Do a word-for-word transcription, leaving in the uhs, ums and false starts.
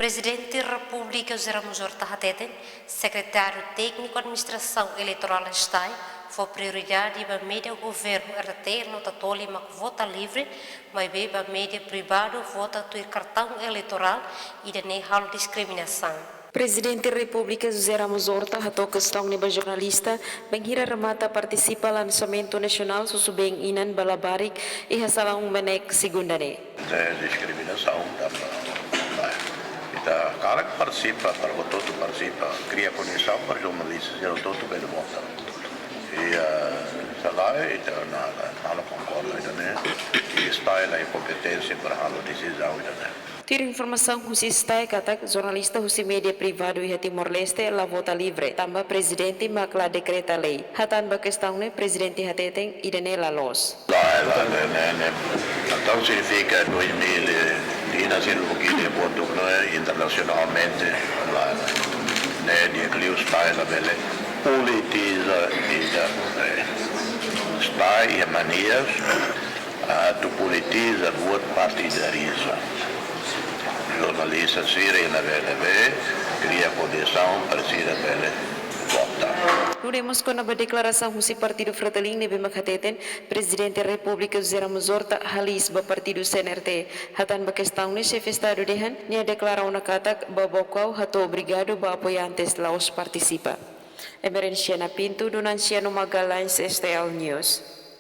Prezidente Repúblika José Ramos Horta hateten, Sekretáriu Tékniku Administrasaun Eleitorál STAE fó prioridade ba média governu R T L nota tolu mak vota livre, maibé ba média privadu vota tuir kartaun eleitorál, ida-ne'e halo diskriminasaun. Prezidente Repúblika José Ramos Horta hato'o kestaun ne'e ba jornalista bainhira remata partisipa lansamentu nasionál susubeen inan ba labarik iha salaun MNEK segunda ne'e. Diskriminasaun tanba, ba, ita hakarak partisipa, para hotu-hotu partisipa, kria kondisaun para jornalista sira hotu-hotu bele vota. I, eh, selae ita la, la, la konkorda ida-ne'e, i STAE la iha kompeténsia para halo desizaun ida-ne'e. Tuir informasaun husi STAE katak jornalista husi média privadu iha Timor-Leste la vota livre, tanba prezidente mak la dekreta lei. Hatán ba kestaun ne'e, prezidente hateten ida-ne'e la loos. La, la, ne'e, ne'e, ne'e. Entaun signifika dois mil e, ina sin lukide votu ne'e internasionalmente, la, ne'e di'ak liu STAE labele politiza ida, eh, STAE iha manias atu politiza buat partidariza. Jornalista sira iha ne'ebé-ne'ebé, kria kondisaun para sira bele vota. Nune'e mós kona-ba deklarasaun husi Partidu Fretilin ne'ebé mak hateten, Prezidente Repúblika José Ramos Horta halis ba partidu C N R T. Hatán ba kestaun ne'e, Xefe Estadu dehan, nia deklara ona katak ba Baucau hato'o obrigadu ba apoiantes la'ós partisipa. Emerenciana Pinto, Donanciano Magalhães, S T L News.